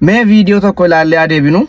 Mee viidiyoo tokko ilaallee adeeminu.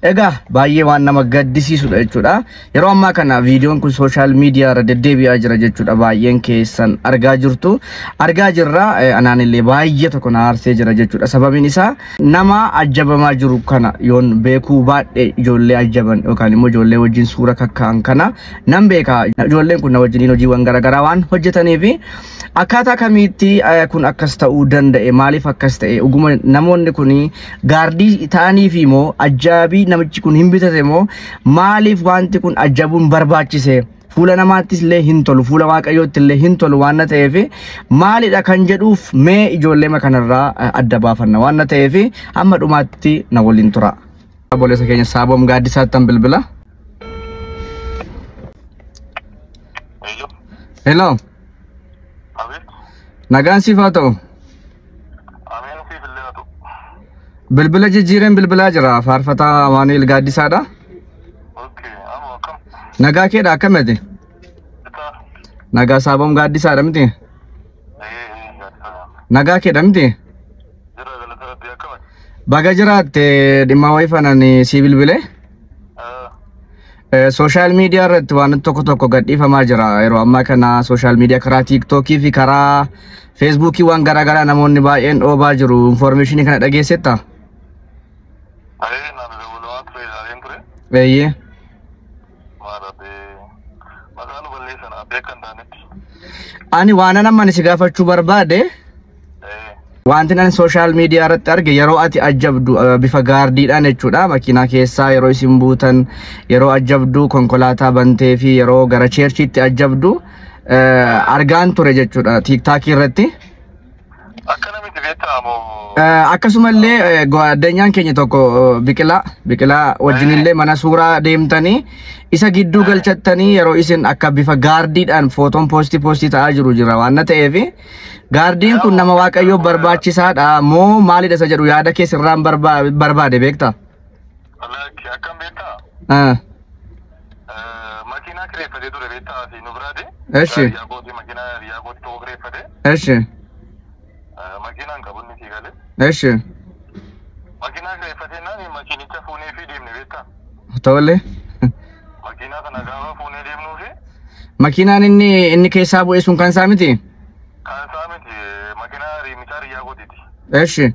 Egaa baay'ee waan nama gaddisiisudha jechuudha. Yeroo ammaa kana viidiyoon kun sooshaal miidiyaa irra deddeebi'aa jira jechuudha. Baay'een keessan argaa jirtu. Argaa jirra, anaan illee baay'ee tokko na aarsee jira jechuudha. Sababiin isaa nama ajjabamaa jiru kana yoon beekuu baadhe ijoollee ajjaban yookaan immoo ijoollee wajjin suura kakka'an kana nan beeka. Ijoolleen kun na wajjiniin hojiiwwan garaagaraa waan hojjetaniif akkaataa kamiitti kun akkas ta'uu danda'e, maaliif akkas ta'e, dhuguma namoonni kun gaardii ta'aniif immoo ajjaabii namichi kun hin bitate moo maaliif wanti kun ajjabuun barbaachise? Fuula namaattis illee hin tolu, fuula waaqayyootti illee hin tolu waan na ta'eef maalidha kan jedhuuf mee ijoollee kanarraa adda baafanna waan na ta'eef hamma dhumaatti na waliin tura. Obboleessa keenya Saaboom Gaaddisaattan bilbila. Hello. Nagaan siif haa ta'u. Bilbila jijjiireen bilbilaa jira. Faarfataa Amaanu'el Gaaddisaadha. Nagaa keedha, akkamiti? Nagaa Saaboom Gaaddisaadha miti? Nagaa keedha miti? Baga jiraatte. Dhimma wayii fanan sii bilbile. Sooshaal miidiyaa irratti waan tokko tokko gadhiifamaa jira. Yeroo ammaa kana sooshaal miidiyaa karaa tiiktookii fi karaa feesbuukii waan garaagaraa namoonni baay'een dhoobaa jiru. Infoormeeshinii kana dhageessetta? Eeyyee. Ani waan amma si gaafachuu barbaade, wanti ani sooshaal miidiyaa irratti arge yeroo ati ajjabdu bifa gaardiidhaan jechuudha. Makiinaa keessaa yeroo isin buutan, yeroo ajjabdu konkolaataa bantee fi yeroo gara cheerchiitti ajjabdu argaan ture jechuudha tiiktaakii irratti. Akkana miti beektaa moo? Akkasumallee addanyaan keenya tokko Biqilaa wajjinillee mana suuraa deemtanii isa gidduu galchattanii yeroo isin akka bifa gaardiidhaan footoon poostii ta'aa jiru jira waan na ta'eef gaardiin kun nama waaqayyoo barbaachisaadha moo maalidha isa jedhu yaada kee sirraan barbaade beektaa? Lakki, akkam beektaa? Makiinaa kireeffatee ture beektaa asii nu biraati. Eshi. Hiriyaa kootii, makiinaa hiriyaa kootii tokko kireeffate. Eshi. Makiinaan qabu inni sii galee. Eshi. Makiinaa kireeffatee naan makiinicha fuunee fi deemne beektaa? Tole. Makiinaa kana gaafa fuunee deemnuu fi Makiinaan inni keessaa bu'e sun kan isaa miti? Kan isaa miti, makiinaa mucaa hiriyaa kootiiti. Eshi.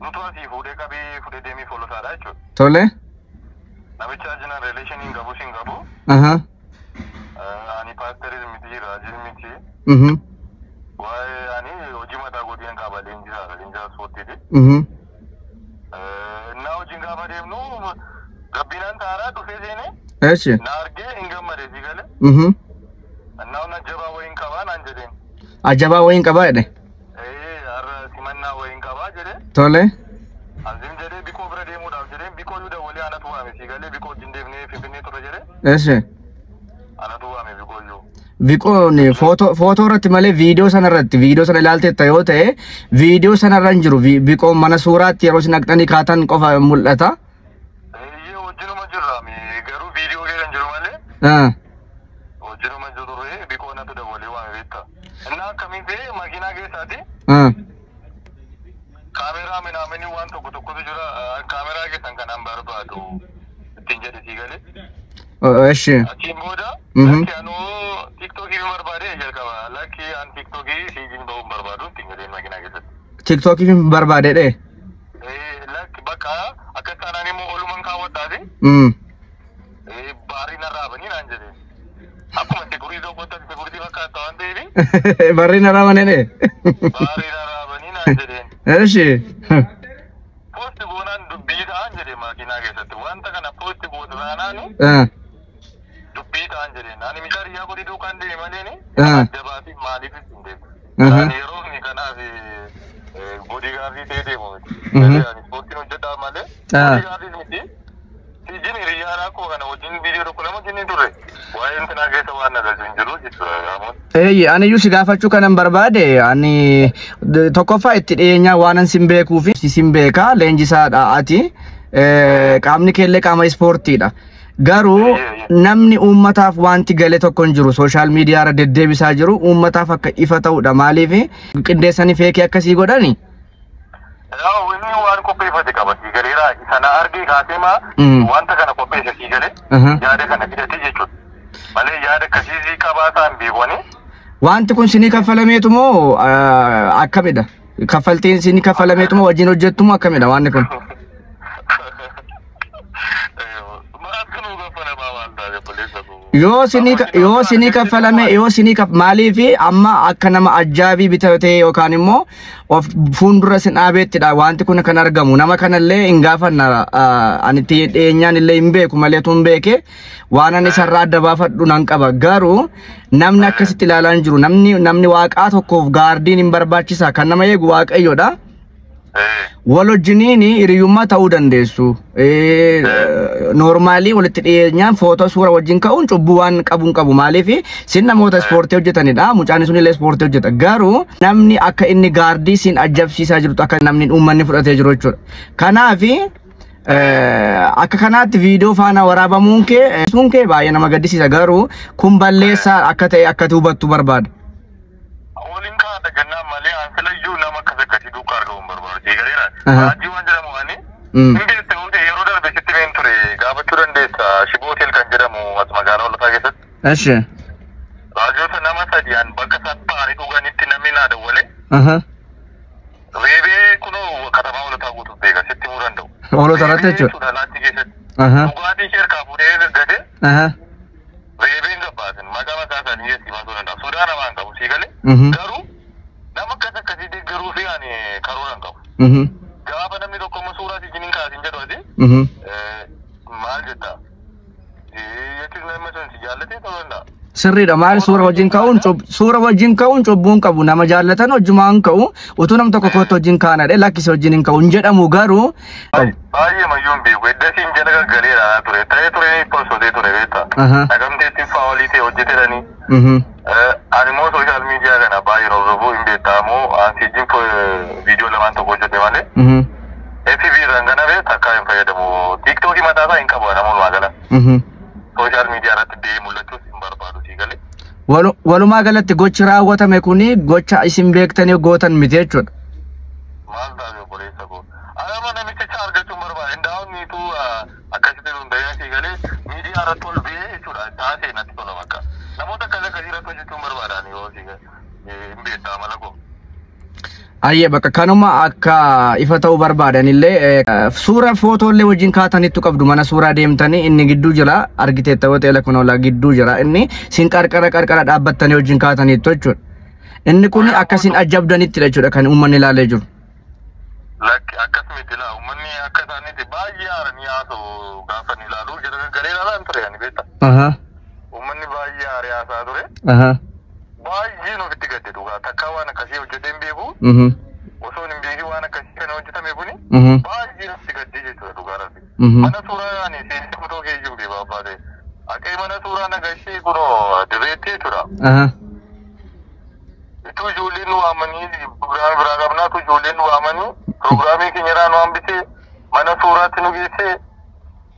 Nutu asii fuudhee qabee fuudhee deemee foolotaadha jechuudha. Tole. Namicha ajinan relation hin qabu sin qabu. Ani paasteris miti, raajis miti. Waa'ee ani hojii mataa kootiin qaba, leenjisaadha, leenjisaa ispoortiiti. Innaa hojiin gaafa deemnu gabbinaan taaraa dhufee seenee Eshi. na argee hin gammade si galee. Innaa humna jabaa wayiin qabaa naan jedheen. Ajabaa wayiin qabaa jedhe. Har'a simannaa wayiin qabaa jedhee. Tole. Anzim jedhee Biqoo bira deemuudhaaf jedhee Biqoo iyyuu dawwalee anatu waame si galee, Biqoo wajjin deemnee Finfinnee turre jedhee. Eshi. Anatu waame Biqoo iyyuu. Biqoon footoo irratti malee viidiyoo sana irratti, viidiyoo sana ilaalteetta yoo ta'e, viidiyoo sana irra hin jiru. Biqoon mana suuraatti yeroo isin haqxanii kaatan qofa mul'ata. Eeyyee, wajjinuma jirra garuu viidiyoo keessa hin jiru malee. Wajjinuma jiru turre, Biqoo natu dawwalee waame beektaa. Innaa akkamiin ta'e, makiinaa keessaati kaameraa minaamini waan tokko tokkotu jira, kaameraa keessan kanaan barbaadu ittiin jedhe sii galee. Eshi. Achiin booda lakki anuu tiiktookii barbaade jalqaba, lakki an tiiktookii siijiin ba'uun barbaadu ittiin jedheen makiinaa keessatti. Tiiktookii barbaade dhee. Lakki bakka akka taanaan immoo oluman kaawwadhaati baarii narraa banii naan jedhe. Akkuma security tokkotti security fakkaata waan ta'eef. Barri narraa banee dhee. Baarii narraa banii naan jedheen. Eshi. Post goonaan dubbii ta'an jedhe makiinaa keessatti. Wanta kana post goota taanaan dubbii ta'an jedheen. Ani mucaa hiriyaa kootii duukaan deeme malee jabaa fi maaliif hin deemu. Ani yeroo inni kanaaf bodyguardii ta'ee deemu miti. Ani ispoortiin hojjedhaa malee bodyguardii miti. Siijin hiriyyaadha akkuma kana wajjin viidiyoo tokko lama wajjin turre. Waa'ee intinaa keessa waan na galchu hin jiru jechuudha. Eeyye, ani iyyuu si gaafachuu kanan barbaade, ani tokkoffaa itti dhiyeenyaa waanan sin beekuu fi sin beeka, leenjisaadha ati, qaamni keellee qaama ispoortiidha. Garuu namni uummataaf wanti gale tokko hin jiru, social media irra deddeebisaa jiru, uummataaf akka ifa ta'udha. Maaliif qindeessanii fake akkasii godhani? Yaa, inni waan qopheeffate qaba, sii galeera. Sana argee kaasee maa wanta kana qopheesse, sii galee, yaada kana fidate jechuudha. Malee yaada akkasii qabaataan beekanii. Wanti kun sinii kaffalameetu moo akkamidha? Kaffaltiin sinii kaffalameetu moo wajjin hojjettu moo akkamidha wanni kun? Maaltu nuu kaffalamaa waan taate, obboleessa koo? Yoo sinii kaffalame, yoo sinii kaf maaliif amma akka nama ajjaabii bitatee yookaan immoo of fuuldura sin dhaabeettidha wanti kun kan argamu. Nama kanallee hin gaafanna, ani itti dhiyeenyaan illee hin beeku malee tun beeke waan ani isarraa adda baafadhu nan qaba. Garuu namni akkasitti ilaalaa hin jiru. Namni waaqaa tokkoof gaardiin hin barbaachisa, kan nama eegu Waaqayyoodha. Wal wajjiniin hiriyyummaa ta'uu dandeessu. Normally walitti dhiyeenyaan footoo suura wajjin ka'uun cubbuu waan qabu hin qabu. Maaliif sin namoota ispoortii hojjetanidha. Mucaan sun illee ispoortii hojjeta. Garuu namni akka inni gaardii sin ajjabsiisaa jirtu akka namni uummanni fudhatee jiru jechuudha. Kanaaf akka kanaatti viidiyoo faana waraabamuun kee sun kee baay'ee nama gaddisiisa. Garuu kun balleessaa akka ta'e akka hubattu barbaada. Waliin kaa'ata jennaan malee ansilayyuu nama akkas akkasii duukaa argamu hin barbaadu. Eegaleera. Raajii waan jedhamu ani hin beekte yoo ta'e, yeroo darbe sitti himeen ture, gaafachuu dandeessa. Shiboo Hotel kan jedhamu as magaalaa Holotaa keessatti. Raajota nama sadi an bakka isaan ta'anii dhuganitti namni naa dawwale. Reebee kunoo katamaa Holotaa guutuuf beeka, sitti himuu danda'u. Hoolota irratti jechuudha. Jechuudha, laatti keessatti. Dhugaatii ishee harkaa fuudhee gate reebeen gabbaasin, maqaa mataa isaanii eessi baasuu danda'a. Sodaa namaa hin qabu, sii galee. Garuu nama akkas akkasii deeggaruu fi ani karoora hin qabu. Gaafa namni tokko immoo suuraa si jiniin kaasin jedhu ati maal jetta? Jechuun namni sun si jaallatee ta'uu danda'a. Sirriidha. Maal, suura wajjin ka'uun cubbuu hin qabu. Nama jaallatan hojjumaan ka'u. Utuu nam tokko kootti wajjin kaanadhe, lakkise wajjin hin ka'u hin jedhamu, garuu qabu. Baay'ee mayyuu hin beeku. Eddasiin jala gaggaleera ture. Ta'ee ture, tolsotee ture, beektaa. Nagamteetti faawolii ta'e hojjetedhanii. Ani immoo social media kana baay'ee hordofuu hin beektamu. Ansiijin viidiyoo lamaan tokko hojjete malee. FB irraan kana bee takkaa hin fayyadamu. TikTokii mataa isaa hin qabu namoonni gala. Social media irratti deemee mul'achuus hin barbaadu, sii galee. Walumaa galatti gochi raawwatame kuni gocha isin beektanii gootan miti jechuudha. Maal taate, obboleessa koo? Anama namicha argachuu hin barbaade. Indaa'uun akkasitti nun ta'ee, sii galee, miidiyaa irratti ol ba'ee jechuudha. Taatee natti tola bakka. Namoota akkas akkasii irratti hojjechuu hin barbaadan yoo sii galee. Hin beektaa mala koo. Ayyee, bakka kanuma akka ifa ta'uu barbaadan illee, suura footoolee wajjin kaatanitti qabdu, mana suuraa deemtanii inni gidduu jira, argiteetta hoteela kun ola gidduu jira, inni sin qarqara qarqara dhaabbattanii wajjin kaataniittu jechuudha. Inni kun akkasin ajjabdanittidha jechuudha kan uummanni ilaalee jiru. Lakki, akkas miti laa, uummanni akka isaaniiti baay'ee haaranii haasa'u gaafa ni ilaalu jara galee ilaalaan ture ani, beektaa. Uummanni baay'ee haaree haasaa ture. Baay'een ofitti gadde dhugaa, takkaa waan akkasii hojjetee hin beeku. Osoo hin beekin waan akkasii kana hojjetame kuni baay'ee ofitti gaddee jechuudha, dhugaa rabbi. Mana suuraa ani seensi kutoo kee jiru deema abbaa ta'e. Akka mana suuraa nagashee kunoo dirreetti jechuudha. Ituu ijoolleen nu waamanii pirogiraamii biraa qabnaatu, ijoolleen nu waamanii pirogiraamii keenya irraa nu hambisee mana suuraatti nu geessee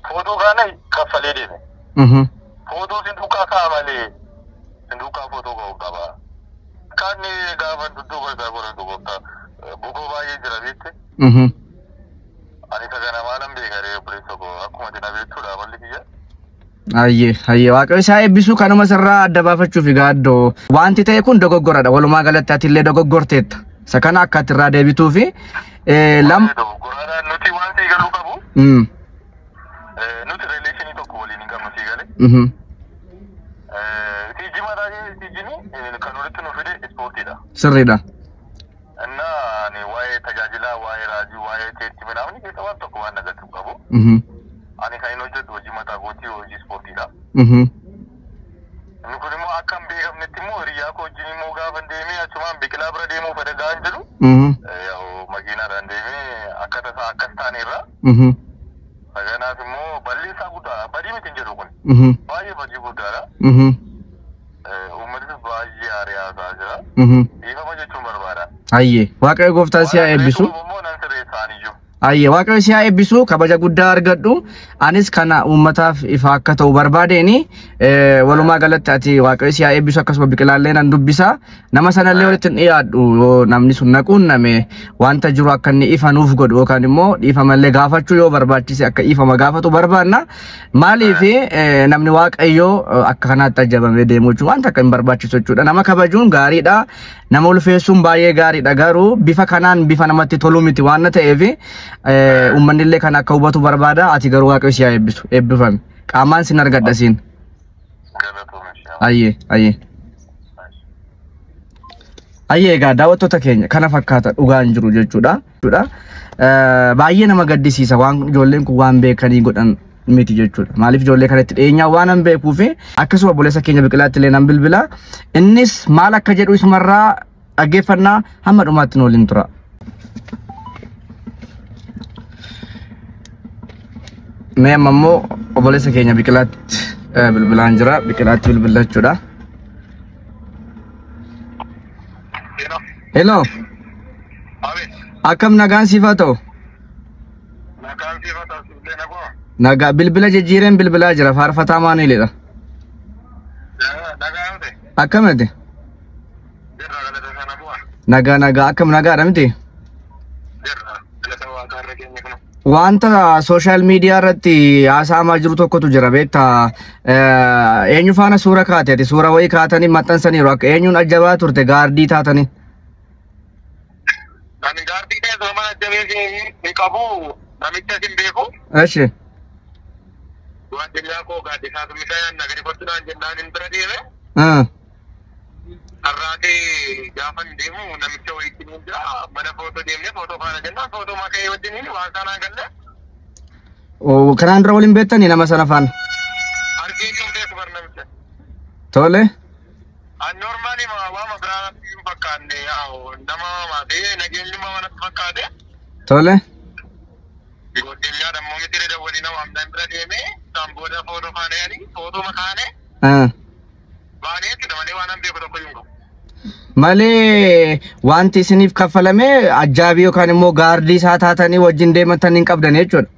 footoo kana kaffalee deeme. Footoo si duukaa ka'a malee si duukaa footoo ka'uu qaba. Kan gaafa dudduuba isaa godhatu goota bukoo baay'ee jira, beekte. Ani isa kana maalan beeka ree, obboleessa koo, akkuma ati na beektuudha malli kiyya. Ayyee, Waaqayyo isaa eebbisuu, kanuma sirraa adda baafachuuf gaaddoo. Wanti ta'e kun dogoggoradha. Walumaa galatti ati illee dogoggorteetta. Isa kana akka ati irraa deebituu fi lam. Dogoggoraadhaan nuti waan sii galuu qabu nuti relation tokko waliin hin qabnu, sii galee. Tiijii mataa tiijini kan walitti nu fide ispoortiidha. Sirriidha. እና ani waa'ee tajaajilaa, waa'ee raajii, waa'ee church midhaamni keessa waan tokko waan nagachuu qabu. Ani kan inni hojjedhu hojii mataa kootii, hojii ispoortiidha. Inni kun immoo akka hin beekamnetti immoo hiriyaa koo wajjin immoo gaafa deemee achumaan biqilaa bira deemuu fedha ga'an jedhu, yaa'u makiinaadhaan deemee akka tasaa akkas taane irraa. Kanaaf immoo balleessaa guddaadha. Badii miti hin jedhu kun. Baay'ee badii guddaadha. Uummatis baay'ee aaree jira. Dhiifama jechuun barbaada. Ayyee, Waaqayyo gooftaan si haa eebbisu. Immoo nan sirreessaan iyyuu. Ayyee, Waaqayyo si haa eebbisu, kabaja guddaa argadhu. Anis kana uummataaf ifa akka ta'u barbaadeeni walumaa galatti ati Waaqayyo si haa eebbisu, akkasuma biqilaallee nan dubbisa. Nama sanallee walitti hin dhiyaadhu, yoo namni sun naquunname wanta jiru akka inni ifa nuuf godhu yookaan immoo dhiifamallee gaafachuu yoo barbaachise akka dhiifama gaafatu barbaanna. Maaliif namni Waaqayyoo akka kanaatti ajjabamee deemu jechuun wanta akka hin barbaachisu jechuudha. Nama kabajuun gaariidha. Nama ulfeessuun baay'ee gaariidha. Garuu bifa kanaan bifa namatti tolu miti waan ta'eef uummanni illee kan akka hubatu barbaada. Ati garuu Waaqayyo si haa eebbisu. Eebbifami. Qaamaan sin argadha siin. Ayyee, ayyee. Ayyee, egaa daawwattoota keenya, kana fakkaata dhugaan jiru jechuudha. Baay'ee nama gaddisiisa, waan ijoolleen kun waan beekanii godhan miti jechuudha. Maaliif ijoollee kanatti dhiyeenyaa waan an beekuuf, akkasuma obboleessa keenya Biqilaatti illee nan bilbila. Innis maal akka jedhu isumarraa dhaggeeffannaa, hamma dhumaatti nu waliin tura. Mee amma immoo obboleessa keenya Biqilaatti bilbilaan jira. Biqilaatti bilbila jechuudha. Hello. Akkam, nagaan siif haa ta'u? Nagaan siif haa ta'u, siif nagoo. Nagaa, bilbila jijjiireen bilbilaa jira, faarfataa maaniilidha. Nagaa yoo ta'e. Akkamati? Jirra, galata sana bu'a. Nagaa, nagaa, akkam, nagaadha miti? Jirra, galata waaqaarra keenya kun. Wanta social media irratti haasa'amaa jiru tokkotu jira, beektaa? Eenyu faana suura kaate ati? Suura wayii kaatanii maxxansaniiru, akka eenyuun ajjabaa turte gaardii taatanii? Ani gaardii ta'e sooma ajjabee hin qabu, namicha hin beeku. Eshi. Waanjillaa koo gaaddisaa tummisaa yaanna gadi gochuudhaan jennaan hin bira deeme. Har'aatee gaafa hin deemu namicha wayiitti ni jira, mana footoo deemnee footoo faana jennaan footoo makee wajjiniin waan sanaa galle. Kanaan dura waliin beektanii nama sana faana? Argee hin beeku bar namicha. Tole. An normaalii waama biraa hin fakkaanne, nama maatee nageenyummaa manatti fakkaate. Tole. Godinyaa dammoo miti dawwalii nama amnaan bira deemee isaan booda footoo faana yaani footoo makaane baanee jechuudha malee waan an beeku tokko hin qabu. Malee wanti isiniif kaffalame ajjaabii yookaan immoo gaardii isaa taatanii wajjin deematan hin qabdan jechuudha.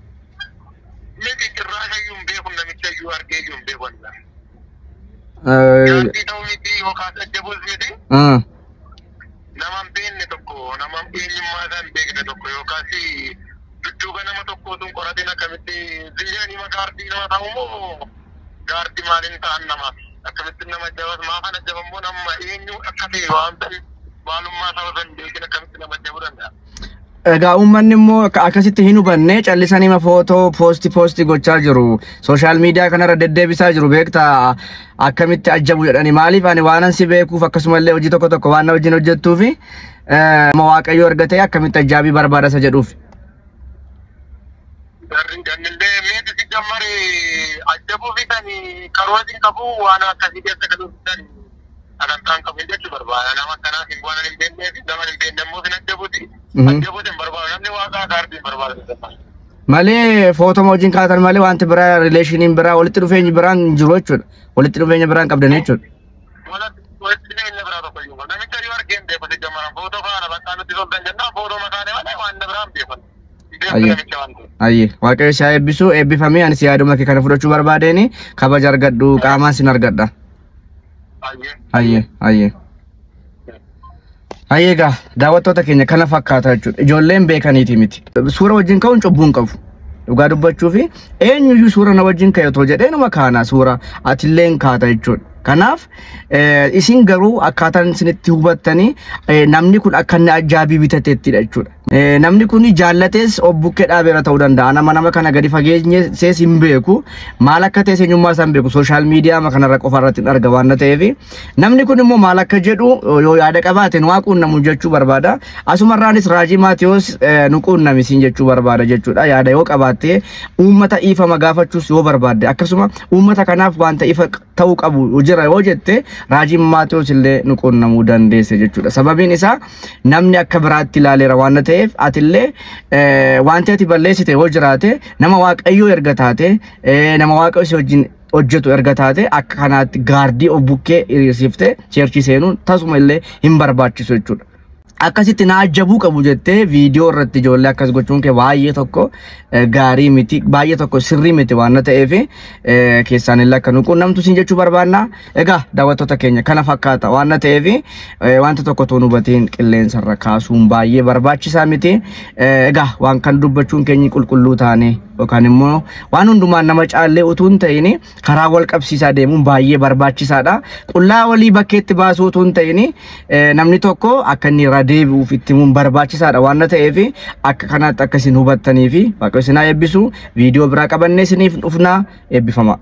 Miti, cirraasha iyyuu hin beeku, namicha iyyuu argee iyyuu hin beeku. Gaardii ta'uu miti yookaan ajjabuus miti. Nama hin beekne tokko, nama eenyummaa isaa hin beekne tokko yookaas dudduuba nama tokko osoo hin qoratin akkamitti zillee gaardii nama ta'u moo gaardii maaliin ta'an namaaf akkamitti nama ajjabas, maafan ajjabammoo, nama eenyu akka ta'e waan ta'e maalummaa isaa osoo hin beekin akkamitti nama ajjabuu danda'a? Egaa uummanni immoo akkasitti hin hubanne, callisanii ma footoo post post gochaa jiru. Social media kanarra deddeebisaa jiru, beektaa, akkamitti ajjabu jedhani. Maaliif ani waanan si beekuuf, akkasumallee hojii tokko tokko waan na wajjin hojjettuufi, nama Waaqayyo argatee akkamitti ajjaabii barbaada isa jedhuuf. Gannillee meeti si jammari ajjabuu fi kan karoora hin qabu, waan akkasii keessa galuu kan sagantaan qabu jechuu barbaada. Nama akkanaaf hin waan hin beeknee fi nama hin beekne immoo sin ajjabuuti. Ajjabuuti hin barbaadu. Namni waaqaa kaardii hin barbaadu. Malee footoma wajjin kaatan malee wanti biraa, relationiin biraa, walitti dhufeenyi biraan hin jiru jechuudha. Walitti dhufeenya biraan qabdan jechuudha. Walitti dhufeenya biraa tokko iyyuu. Namicha yoo argeen beeku si jammaran footoo faana bakka nuti sobdan jennaan footoo makaanee malee waan biraan beekan. Beeku namicha waan ta'eef. Ayyee, Waaqayyo si haa eebbisu, eebbifamee. Ani si yaaduma kee kana fudhachuu barbaadeen, kabaja argadhu, qaamaan sin argadha. Ayyee. Ayyee, ayyee. Ayyee, egaa daawwattoota keenya, kana fakkaata jechuudha. Ijoolleen beekaniiti miti. Suura wajjin ka'uun cubbuu hin qabu. Dhugaa dubbachuu fi eenyuyyuu suura na wajjin ka'e otoo jedhee numa kaana, suura atillee hin kaata jechuudha. Kanaaf isin garuu akkaataan isinitti hubattanii namni kun akka inni ajaabii bitateettidha jechuudha. Namni kun jaallatees of bukkee dhaabeera ta'uu danda'a. Nama kana gadi fageenyees hin beeku. Maal akka ta'e eenyummaa isaa hin beeku. Social media kanarra qofa irratti hin arga waan ta'eef. Namni kun immoo maal akka jedhu yoo yaada qabaate nu haa quunnamu jechuu barbaada. Asumarraanis Raajii Maatiyoos nu quunnami siin jechuu barbaada jechuudha. Yaada yoo qabaatte, uummata dhiifama gaafachuus yoo barbaadde, akkasuma uummata kanaaf wanta ifa ta'uu qabu jira. jira yoo jette, Raajiin Maatewos illee nu quunnamuu dandeesse jechuudha. Sababiin isaa namni akka biraatti ilaaleera waan ta'eef, atillee wanti ati balleessite yoo jiraate, nama Waaqayyoo erga taate, nama Waaqayyo si wajjin hojjetu erga taate, akka kanaatti gaardii of bukkee hiriirsiftee church seenuun tasuma illee hin barbaachisu jechuudha. Akkasitti na ajjabuu qabu jettee viidiyoo irratti ijoollee akkas gochuun kee baay'ee tokko gaarii miti, baay'ee tokko sirrii miti waan ta'eef, keessaan illee akka nu quunnamtu siin jechuu barbaanna. Egaa daawwattoota keenya, kana fakkaata waan ta'eef, wanta tokko toon hubatiin qilleensarra kaasuun baay'ee barbaachisaa miti. Egaa waan kan dubbachuun keenya qulqulluu taane yookaan immoo waan hundumaan nama caallee utuu hin ta'in, karaa wal qabsiisaa deemuun baay'ee barbaachisaadha. Qullaa walii bakkeetti baasuu utuu hin ta'in, namni tokko akka inni irraa deebi'uuf itti himuun barbaachisaadha waan ta'eef, akka kanaatti akka isin hubattanii fi Waaqayyo isin haa eebbisu. Viidiyoo biraa qabannee isiniif dhufnaa, eebbifama.